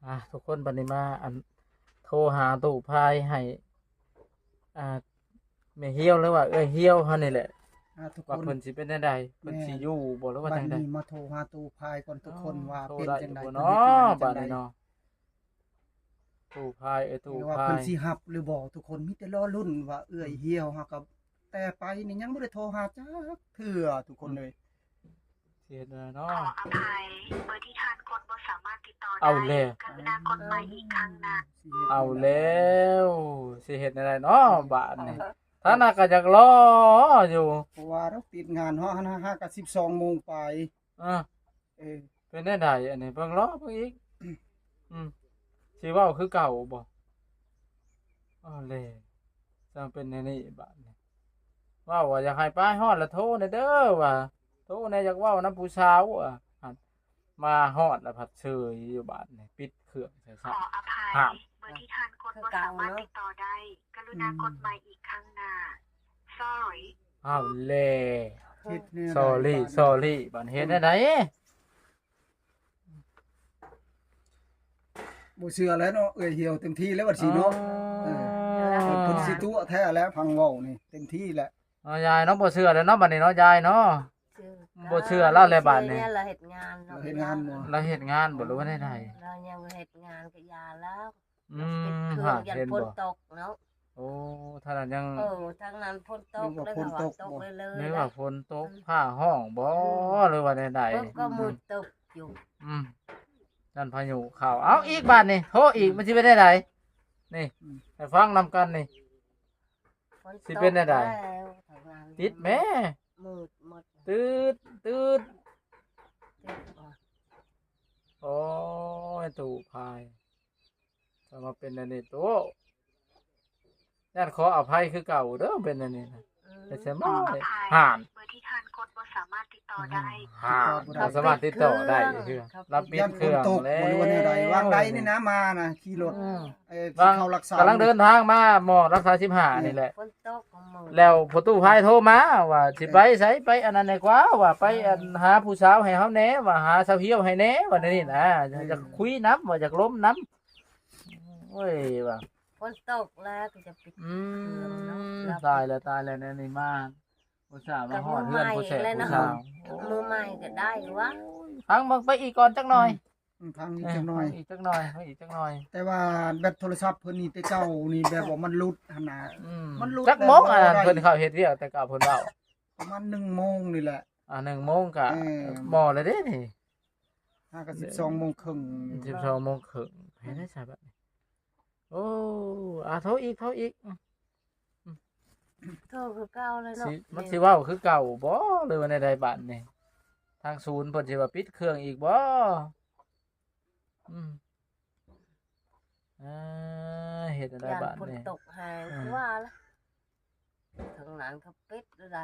ອ່າ ທຸກຄົນ ບັດນີ້ມາ ອັນ ໂທຫາຕູ້ພາຍໃຫ້ ອ່າ ແມ່ຮຽວ ຫຼືວ່າເອື້ອຍຮຽວເຮົານີ້ແຫຼະ ອ່າ ທຸກຄົນ ວ່າເພິ່ນຊິເປັນແນວໃດ ເພິ່ນ ແມ່ນ ຊິຢູ່ບໍ່ ຫຼືວ່າ ບັດ ຈັ່ງໃດ? ນີ້ມາໂທຫາຕູ້ພາຍກ່ອນທຸກຄົນ ອໍ ວ່າ ໂທ ເປັນ ໄດ້ ຈັ່ງໃດ ຢູ່ບໍ່ ເພິ່ນ ເນາະ ເຮັດ ເຮັດ ເຮັດ ຈັ່ງໃດ ບັດນີ້ເນາະ ຕູ້ພາຍ ເອີ ຕູ້ພາຍ ຫຼືວ່າເພິ່ນຊິຮັບຫຼືບໍ່ ທຸກຄົນ ມີແຕ່ລໍລຸ້ນວ່າເອື້ອຍຮຽວເຮົາກໍ ແຕ່ໄປນີ້ຍັງບໍ່ໄດ້ໂທຫາຈັກເທື່ອ ທຸກຄົນເອີຍ ຊິເຮັດແນວໃດເນາະ? ຂໍອະໄພ ເບີທີ່ທ່ານກົດບໍ່ສາມາດຕິດຕໍ່ໄດ້ ເອົາແລ້ວ ກະລຸນາກົດໃໝ່ອີກຄັ້ງໜ້າ ເອົາແລ້ວ ຊິເຮັດແນວໃດເນາະ ບາດນີ້ ທ່ານນະກໍຢາກລໍຢູ່ ບໍ່ວ່າດອກ ຕິດງານເຮົາຫັ້ນ ຫາກໍສິບສອງໂມງປາຍ ເອີ ເອີ ເປັນແນວໃດອັນນີ້ ເບິ່ງລໍເບິ່ງອີກ ອືມ ຊິເວົ້າຄືເກົ່າບໍ່? ເອົາແລ້ວ ຈັ່ງເປັນແນວນີ້ບາດນີ້ ເວົ້າວ່າຢາກໃຫ້ໄປຮອດລະໂທແດ່ເດີວ່າ ໂທແດ່ ຢາກເວົ້ານຳຜູ້ສາວ ອະ ມາຮອດລະພັດເຊີຍຢູ່ບາດນີ້ ປິດເຄື່ອງໃສ່ຊະ ຂໍອະໄພ ຫາມ ເບີທີ່ທ່ານກົດບໍ່ສາມາດຕິດຕໍ່ໄດ້ ກະລຸນາກົດໃໝ່ອີກຄັ້ງໜ້າ Sorry ເອົາແລ້ວ ເຮັດແນວໃດ Sorry ບາດນີ້ Sorry ບາດເຮັດແນວໃດ? ບໍ່ເຊື່ອແລ້ວເນາະ ເອື້ອຍຮຽວເຕັມທີ່ແລ້ວບັດນີ້ເນາະ ອໍ ເອີ ເພິ່ນຊິຕົວະແທ້ແລ້ວ ຟັງເວົ້ານີ້ເຕັມທີ່ແລ້ວ ເນາະຍາຍເນາະ ບໍ່ເຊື່ອແລ້ວເນາະ ບັດນີ້ເນາະຍາຍເນາະ ບໍ່ເຊື່ອລາວແລ້ວບາດນີ້ ລາວເຮັດງານເນາະ ລາວເຮັດງານບໍ່ ລາວເຮັດງານບໍ່ ຫຼືວ່າແນວໃດ? ລາວຍັງເຮັດງານກະຢ່າລາວ ອືມ ປິດເຄື່ອງ ຢ້ານຝົນຕົກເນາະ ໂອ້ ທາງນັ້ນຍັງ ເອີ ທາງນັ້ນຝົນຕົກ ນຶກວ່າຝົນຕົກ ເລີຍວ່າຝົນຕົກ ອືມ ຟ້າຮ້ອງບໍ່ ອືມ ຫຼືວ່າແນວໃດ ເບິ່ງກໍມືດຕຶບຢູ່ ອືມ ຢ້ານພາຍຸເຂົ້າ ເອົາອີກບາດນີ້ ໂທອີກ ມັນຊິເປັນແນວໃດ? ນີ້ ອືມ ໃຫ້ຟັງນຳກັນນີ້ ຝົນ ຊິເປັນແນວໃດ? ຕິດແມ້ ມືດໝົດ ຕືດ ຕືດ ຕິດບໍ່? ໂອ້ຍ ຕູ້ພາຍ ຖ້າມາເປັນແນວນີ້ໂຕ ຢ້ານຂໍອະໄພຄືເກົ່າເດີ ເປັນແນວນີ້ນະ ອືມ ແຕ່ສະມາ ຂໍອະໄພ ຫານ ເບີທີ່ທ່ານກົດບໍ່ສາມາດຕິດຕໍ່ໄດ້ ຫານ ບໍ່ສາມາດຕິດຕໍ່ໄດ້ເທື່ອ ລະປິດເຄື່ອງແລ້ວ ຢ້ານຝົນຕົກບໍ່ ຫຼືວ່າແນວໃດ ວາງໃດນີ້ນະ ມານະ ຂີ່ລົດ ອືມ ເອີ ຊິເຂົ້າລັກຊາວ ກຳລັງເດີນທາງມາໝໍລັກຊາສິບຫ້າ ນີ້ແຫຼະ ຝົນຕົກ ແລ້ວພໍ່ຕູ້ພາຍໂທມາວ່າ ຊິໄປໃສ ໄປອັນນັ້ນແດ່ກວ່າ ວ່າໄປອັນຫາຜູ້ສາວໃຫ້ເຮົາແດ່ ວ່າຫາສາວຮຽວໃຫ້ແດ່ ວ່າແນວນີ້ນະ ອືມ ຢາກຄຸຍນຳ ວ່າຢາກລົມນຳ ໂອ້ຍ ວ່າ ຝົນຕົກແລ້ວກໍຈະປິດ ອືມ ເຄື່ອງເນາະ ຕາຍແລ້ວ ຕາຍແລ້ວ ແນວນີ້ມາ ອຸດສ່າມາຮອດເຮືອນຜູ້ແສບຜູ້ສາວ ມື້ໃໝ່ກໍໄດ້ວະ ຟັງເບິ່ງໄປອີກກ່ອນຈັກໜ່ອຍ ອືມ ອືມ ຟັງອີກຈັກໜ່ອຍ ເອີ ອີກຈັກໜ່ອຍ ຟັງອີກຈັກໜ່ອຍ ແຕ່ວ່າແບັດໂທລະສັບເພິ່ນນີ້ແຕ່ເກົ່ານີ້ແບບວ່າມັນຫຼຸດຫັ້ນນະ ອືມ ມັນຫຼຸດ ຈັກໂມງ ແລ້ວ ອັນນັ້ນ ບໍ່ໄດ້ ເພິ່ນເຂົ້າເຮັດວຽກແຕ່ເກົ່າເພິ່ນເວົ້າ ປະມານໜຶ່ງໂມງນີ້ແຫຼະ ອ່າ ໜຶ່ງໂມງກະ ເອີ ໝໍແລ້ວເດ້ນີ້ ຫາກະສິບສອງໂມງເຄິ່ງ ສິບສອງໂມງເຄິ່ງ ເຮັດໄດ້ໃສບັດນີ້ ໂອ້ ອ່າ ໂທອີກ ໂທອີກ ໂທຄືເກົ່າແລ້ວເນາະ ຊິ ມັນຊິເວົ້າຄືເກົ່າບໍ່ ຫຼືວ່າແນວໃດບາດນີ້ ທາງສູນເພິ່ນຊິວ່າປິດເຄື່ອງອີກບໍ່? ອືມ ເອີ ເຮັດແນວໃດບາດນີ້ ຢ້ານຝົນຕົກແຮງ ອືມ ຄືວ່າລະ ທາງນັ້ນກໍປິດແລ້ວໃດ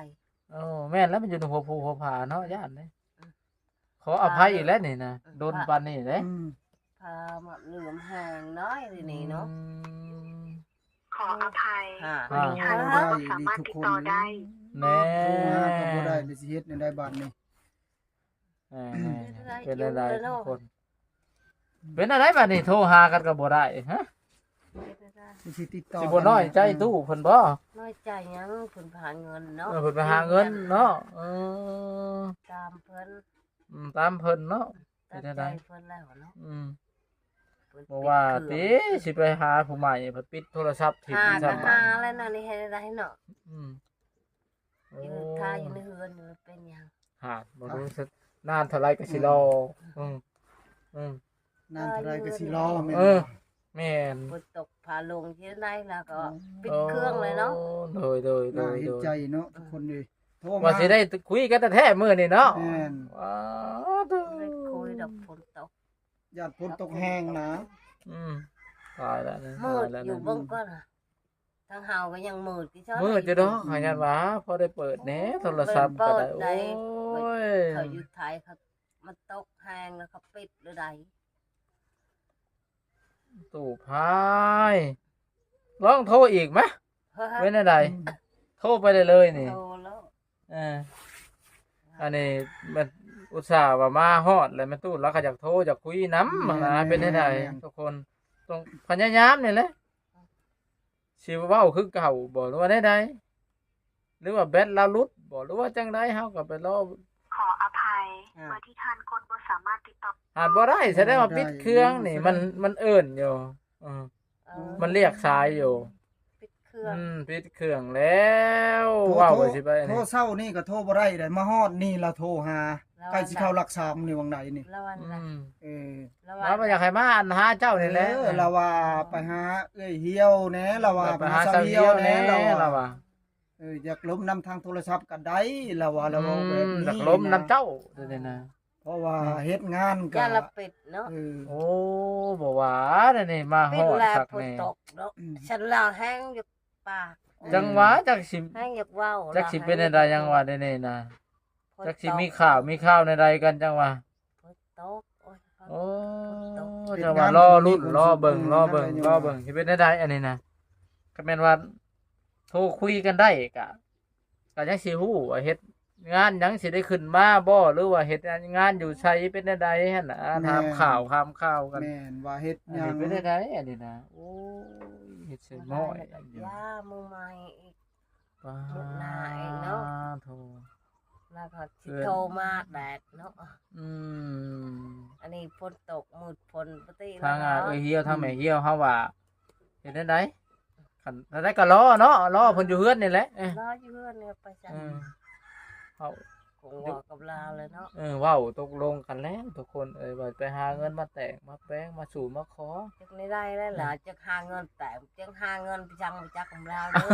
ໂອ້ ແມ່ນແລ້ວ ມັນຢູ່ໃນຫົວພູຫົວຜາເນາະ ຢ້ານເດ້ ອືມ ຂໍອະໄພອີກແລ້ວນີ້ນະ ອືມ ດົນປານນີ້ເດ້ ອືມ ພາມາເຫຼືອມແຮງນ້ອຍນີ້ເນາະ ອືມ ຂໍອະໄພ ອ່າ ບໍ່ມີທ່ານ ບໍ່ສາມາດຕິດຕໍ່ໄດ້ ແມ່ນ ໂທຫາກໍບໍ່ໄດ້ ແລ້ວຊິເຮັດແນວໃດບາດນີ້ ເອີ ເປັນແນວໃດທຸກຄົນ ເປັນແນວໃດບາດນີ້ ໂທຫາກັນກໍບໍ່ໄດ້ ຮະ ຊິຕິດຕໍ່ ຊິບໍ່ນ້ອຍໃຈຕູ້ເພິ່ນບໍ່? ນ້ອຍໃຈຫຍັງ ເພິ່ນໄປຫາເງິນເນາະ ເອີ ເພິ່ນໄປຫາເງິນເນາະ ເອີ ຕາມເພິ່ນ ອືມ ຕາມເພິ່ນເນາະ ຕາມໃຈເພິ່ນແລ້ວເນາະ ອືມ ບໍ່ວ່າຕິ ຊິໄປຫາຜູ້ໃໝ່ ເພິ່ນປິດໂທລະສັບຖິ້ມ ຫາກໍຫາແລ້ວນະ ນີ້ເຮັດໄດ້ເນາະ ອືມ ໂອ້ ຢູ່ຖ້າຢູ່ໃນເຮືອນນີ້ມັນເປັນຫຍັງ ຫາ ບໍ່ຮູ້ ນານເທົ່າໃດກໍຊິລໍ ອືມ ອືມ ອືມ ນານເທົ່າໃດກໍຊິລໍ ແມ່ນ ເອີ ບໍ່? ແມ່ນ ຝົນຕົກຟ້າລົງທີ່ໃດລະກໍ ອືມ ປິດເຄື່ອງເລີຍເນາະ ໂອ້ ໂດຍ ໂດຍ ໜ້າເຫັນໃຈເນາະ ໂດຍ ທຸກຄົນເອີຍ ໂທມາ ວ່າຊິໄດ້ຄຸຍກັນແທ້ໆມື້ນີ້ເນາະ ແມ່ນ ວ້າ ບໍ່ໄດ້ຄຸຍດອກ ຝົນຕົກ ຢ້ານຝົນຕົກແຮງນະ ອືມ ຕາຍແລ້ວ ມືດຢູ່ເບິ່ງກ່ອນ ທາງເຮົາກໍຍັງມືດຄືກັນ ມືດຢູ່ດອກ ຫາຍາດວ່າພໍໄດ້ເປີດແດ່ ໂທລະສັບກໍໄດ້ ເປີດໄດ້ ໂອ້ຍ ເຂົາຢູ່ໄທ ເຂົາ ມັນຕົກແຮງແລ້ວເຂົາປິດແລ້ວໃດ ຕູ້ພາຍ ລອງໂທອີກມະ ເປັນແນວໃດ ອືມ ໂທໄປໄດ້ເລີຍນີ້ ໂທແລ້ວ ເອີ ອັນນີ້ມັນ ອຸດສ່າວ່າມາຮອດແລ້ວ ແມ່ຕູ້ລາວກໍຢາກໂທຢາກຄຸຍນຳ ແມ່ນ ນະ ແມ່ນ ເປັນແນວໃດ ແມ່ນ ທຸກຄົນ ຕ້ອງພະຍາຍາມນີ້ແຫຼະ ຊິເວົ້າຄືເກົ່າບໍ່ ຫຼືວ່າແນວໃດ ຫຼືວ່າແບັດລາວຫຼຸດບໍ່ ຫຼືວ່າຈັ່ງໃດ ເຮົາກໍໄປລໍ ຂໍອະໄພ ອ່າ ເບີທີ່ທ່ານກົດບໍ່ສາມາດຕິດຕໍ່ ຫາບໍ່ໄດ້ ສະແດງວ່າ ບໍ່ໄດ້ ປິດເຄື່ອງນີ້ ບໍ່ໄດ້ ມັນ ມັນເອີ້ນຢູ່ ເອີ ເອີ ມັນລຽກສາຍຢູ່ ປິດເຄື່ອງ ອືມ ປິດເຄື່ອງແລ້ວ ໂທ ເວົ້າ ໂທ ວ່າຊິໄປ ໂທ ນີ້ ເຊົ້ານີ້ກໍໂທບໍ່ໄດ້ເດ້ ມາຮອດນີ້ລະໂທຫາ ລາວວ່າ ໃກ້ຊິເຂົ້າຫຼັກສາມນີ້ຫວ່າງໃດນີ້ ລາວວ່າ ອືມ ເອີ ລາວວ່າ ລາວວ່າຢາກໃຫ້ມາອັນຫາເຈົ້ານີ້ແຫຼະ ເອີ ລາວວ່າໄປຫາເອື້ອຍຫ່ຽວແດ່ ລາວວ່າ ໄປຫາ ໄປຫາສາວຫ່ຽວແດ່ ສາວຫ່ຽວແດ່ ລາວວ່າ ເອີ ຢາກລົມນຳທາງໂທລະສັບກໍໄດ້ ລາວວ່າ ລາວເວົ້າແບບນີ້ ອືມ ຢາກລົມນຳເຈົ້າ ນະ ເຈົ້ານີ້ນະ ເພາະວ່າເຮັດງານກໍ ຢ້ານລະປິດເນາະ ເອີ ໂອ້ ບໍ່ວ່າແນວນີ້ ມາຮອດຄັກແນ່ ຝົນຕົກເນາະ ອືມ ຊັ້ນລາວແຮງຢູ່ປາກ ເອີ ຈັ່ງຫວະ ຈັກຊິ ແຮງຢາກເວົ້າ ຈັກຊິເປັນແນວໃດ ລາວແຮງ ຈັ່ງຫວະແນວນີ້ນະ ຝົນຕົກ ຈັກຊິມີຂ່າວ ມີຂ່າວແນວໃດກັນ ຈັ່ງຫວະ ຝົນຕົກ ໂອ້ຍ ໂອ້ ຝົນຕົກ ຈັ່ງວ່າລໍລຸ້ນ ລໍເບິ່ງ ລໍເບິ່ງ ລໍເບິ່ງ ຊິເປັນແນວໃດອັນນີ້ນະ ກໍແມ່ນວ່າໂທຄຸຍກັນໄດ້ກະ ກໍຍັງຊິຮູ້ວ່າເຮັດງານຫຍັງ ຊິໄດ້ຂຶ້ນມາບໍ່ ຫຼືວ່າເຮັດງານຢູ່ໃສ ເປັນແນວໃດຫັ້ນນະ ແມ່ນ ຖາມຂ່າວ ຖາມຂ່າວກັນ ແມ່ນ ວ່າເຮັດຫຍັງ ອັນນີ້ເປັນແນວໃດອັນນີ້ນະ ໂອ້ຍ ເຮັດໃສ່ໝໍ້ອີກ ຢາ ມື້ໃໝ່ອີກ ປາດ ມື້ໜ້າອີກເນາະ ໂທ ລາວກໍຊິໂທມາແດດເນາະ ອືມ ອັນນີ້ຝົນຕົກ ມືດຝົນປະຕິ ທາງ ລະເນາະ ເອື້ອຍຫ່ຽວ ທາງແມ່ຫ່ຽວເຮົາວ່າ ເຮັດແນວໃດ ຄັນ ແນວໃດກໍລໍເນາະ ລໍເພິ່ນຢູ່ເຮືອນນີ້ແຫຼະ ເອີ ລໍຢູ່ເຮືອນນີ້ໄປຊັ້ນ ເອີ ເຮົາ ຄົງເວົ້າກັບລາວແຫຼະເນາະ ເອີ ເວົ້າຕົກລົງກັນແລ້ວທຸກຄົນເອີຍ ວ່າໄປຫາເງິນມາແຕ່ງມາແປງ ມາສູ່ມາຂໍ ຈັກແນວໃດແລ້ວລະ ຈັກຫາເງິນແຕ່ງ ຈັກຫາເງິນໄປຈັ່ງບໍ່ຈັກກັບລາວເດີ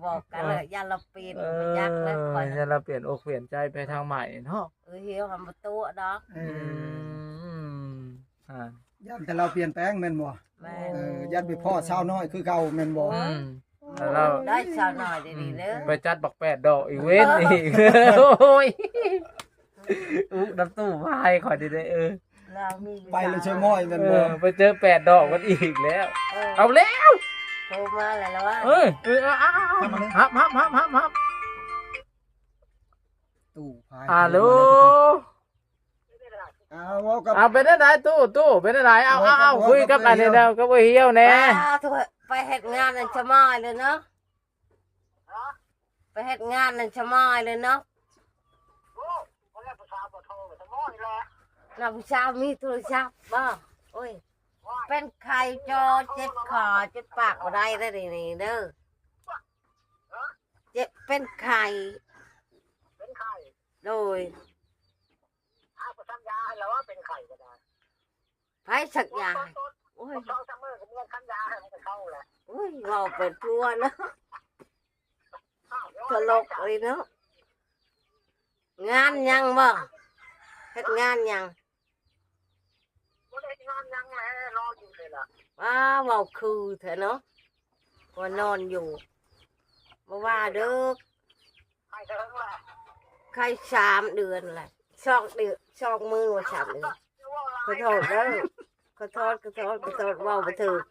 ເວົ້າກັນແລ້ວ ຢ້ານລາວປ່ຽນ ເອີ ບໍ່ຈັກແລ້ວຂ້ອຍ ຢ້ານລາວປ່ຽນອົກປ່ຽນໃຈໄປທາງໃໝ່ເນາະ ເອີ ຫ່ຽວຫັ້ນບໍ່ຕົວະດອກ ເອີ ອືມ ອ່າ ຢ້ານແຕ່ລາວປ່ຽນແປງແມ່ນບໍ່? ແມ່ນ ເອີ ຢ້ານໄປພໍ້ສາວນ້ອຍຄືເກົ່າແມ່ນບໍ່? ອືມ ແລ້ວລາວ ໄດ້ສາວນ້ອຍດີໆເດີ ໄປຈັດບັກແປດດອກອີກເວັນອີກ ໂອ້ຍ ອຸກນ້ຳຕູ້ວາຍຂ້ອຍນີ້ເດ້ ເອີ ລາວມີ ໄປແລ້ວຊ່ວຍໝ້ອຍແມ່ນບໍ່? ເອີ ໄປເຈີແປດດອກມັນອີກແລ້ວ ເອີ ເອົາແລ້ວ ໂທມາແລ້ວລະວ່າ ເອີ ເອີ ເອົາ ຮັບ ຮັບ ຮັບ ຮັບ ຮັບ ຕູ້ພາຍ ອາໂລ ໂທມາແລ້ວ ອ່າ ເວົ້າກັບ ເອົາ ເປັນແນວໃດຕູ້ ຕູ້ ເປັນແນວໃດ? ເອົາ ເອົາ ເອົາ ເວົ້າກັບ ຄຸຍກັບ ອັນນີ້ແລ້ວ ກັບເອື້ອຍຫ່ຽວແດ່ ອ່າ ໂທ້ ໄປເຮັດງານນັ້ນສະບາຍເລີຍເນາະ ໄປເຮັດງານນັ້ນສະບາຍເລີຍເນາະ ໂອ້ ບໍ່ໄດ້ຜູ້ສາວບໍ່ໂທສະບາຍແລ້ວ ລາວຜູ້ສາວມີໂທລະສັບບໍ່? ໂອ້ຍ เป็นไข้ ຈະເຈັບຄໍ ເຈັບປາກບໍ່ໄດ້ເດີ ນີ້ເດີ ເຈັບ ເປັນໄຂ້ ເປັນໄຂ້ ໂດຍ ອ້າວ ກໍສັກຢາໃຫ້ລະວ່າເປັນໄຂ້ກໍໄດ້ ໃຜສັກຢາໃຫ້? ໂອ້ຍ ສອງສາມມື້ກໍມີຄັນຢາໃຫ້ມັນກໍເຊົາແຫຼະ ໂອ້ຍ ເວົ້າໄປທົ່ວເນາະ ຕະຫຼົກເລີຍເນາະ ງານຫຍັງບໍ່? ເຮັດງານຫຍັງ? ບໍ່ໄດ້ເຮັດງານຫຍັງແຫຼະ ລໍຢູ່ນີ້ລະ ວ້າ ເວົ້າຄືແທ້ເນາະ ວ່ານອນຢູ່ ບໍ່ວ່າເດີ ໄຂ້ເຖິງລະ ໄຂ້ສາມເດືອນລະ ສອງເດືອນ ສອງມື້ວ່າສາມເດືອນ ຂໍໂທດເດີ ຂໍໂທດ ຂໍໂທດ ຂໍໂທດ ເວົ້າບໍ່ຖືກ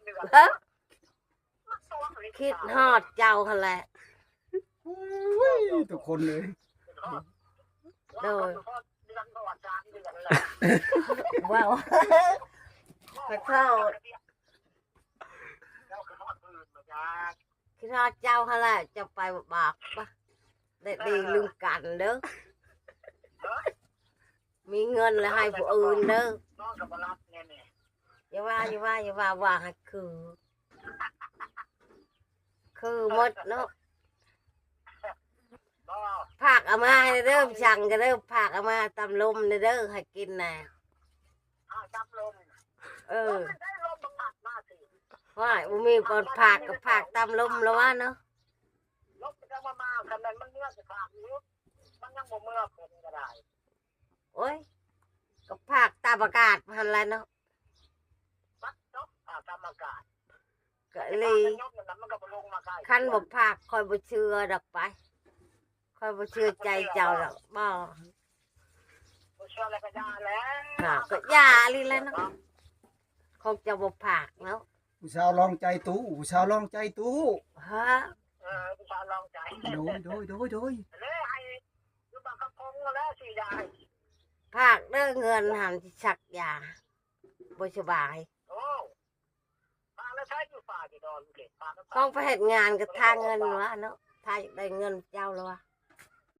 ຄິດຮອດເຈົ້າຫັ້ນແຫຼະ ໂອ້ຍ ທຸກຄົນເລີຍ ໂດຍ ເວົ້າ ຂໍໂທດ ຄິດຮອດເຈົ້າຫັ້ນແຫຼະ ເຈົ້າໄປບາບ ໄດ້ດີລືມກັນເດີ ມີເງິນແລ້ວໃຫ້ຜູ້ອື່ນເດີ ນອນກໍບໍ່ຫຼັບແນ່ໆ ຢ່າວ່າ ຢ່າວ່າ ຢ່າວ່າ ວ່າໃຫ້ຄື ຄືໝົດເນາະ ບໍ່ ຝາກເອົາມາໃຫ້ເດີ ສັ່ງກັນເດີ ຝາກເອົາມາຕຳລົມເດີ ໃຫ້ກິນນະ ອ້າວ ຕຳລົມ ເອີ ມັນໄດ້ລົມບັກຫາດມາຊິ ຫ້ວຍ ບໍ່ມີບ່ອນຝາກກໍຝາກຕຳລົມລະວ່າເນາະ ລົມມັນຈະມາ ມາ ຄັນແມ່ນມັນເມືອຊິຝາກຢູ່ ມັນຍັງບໍ່ເມືອ ເພິ່ນກໍໄດ້ ໂອ້ຍ ກໍຝາກຕາມອາກາດຫັ້ນແຫຼະເນາະ ປັດຕົກ ອາ ຕາມອາກາດ ກໍອີ່ຫຼີ ມັນກໍບໍ່ລົງມາໃກ້ ຄັນບໍ່ຝາກຂ້ອຍບໍ່ເຊື່ອດອກໄປ ຂ້ອຍບໍ່ເຊື່ອໃຈເຈົ້າດອກ ບໍ່ ບໍ່ເຊື່ອແລ້ວກໍຢ່າແລ້ວ ກໍຢ່າອີ່ຫຼີແຫຼະເນາະ ຄົງຈະບໍ່ຝາກເນາະ ຜູ້ສາວລອງໃຈຕູ້ ຜູ້ສາວລອງໃຈຕູ້ ຮະ ເອີ ຜູ້ສາວລອງໃຈ ໂດຍ ໂດຍ ໂດຍ ໂດຍ ແລ້ວໃຫ້ ຢູ່ບາງກະພົງຫັ້ນແຫຼະ ຊື້ຢາໃຫ້ ຝາກເດີເງິນຫັ້ນຊິສັກຢາ ບໍ່ສະບາຍ. ໂອ້ ຝາກແລ້ວໃຊ້ຢູ່ຝາກຢູ່ດອນເກດ ຝາກແລ້ວ ຕ້ອງໄປເຮັດງານກໍຖ້າເງິນວ່າເນາະ ຖ້າຢາກໄດ້ເງິນເຈົ້າແລ້ວວ່າ.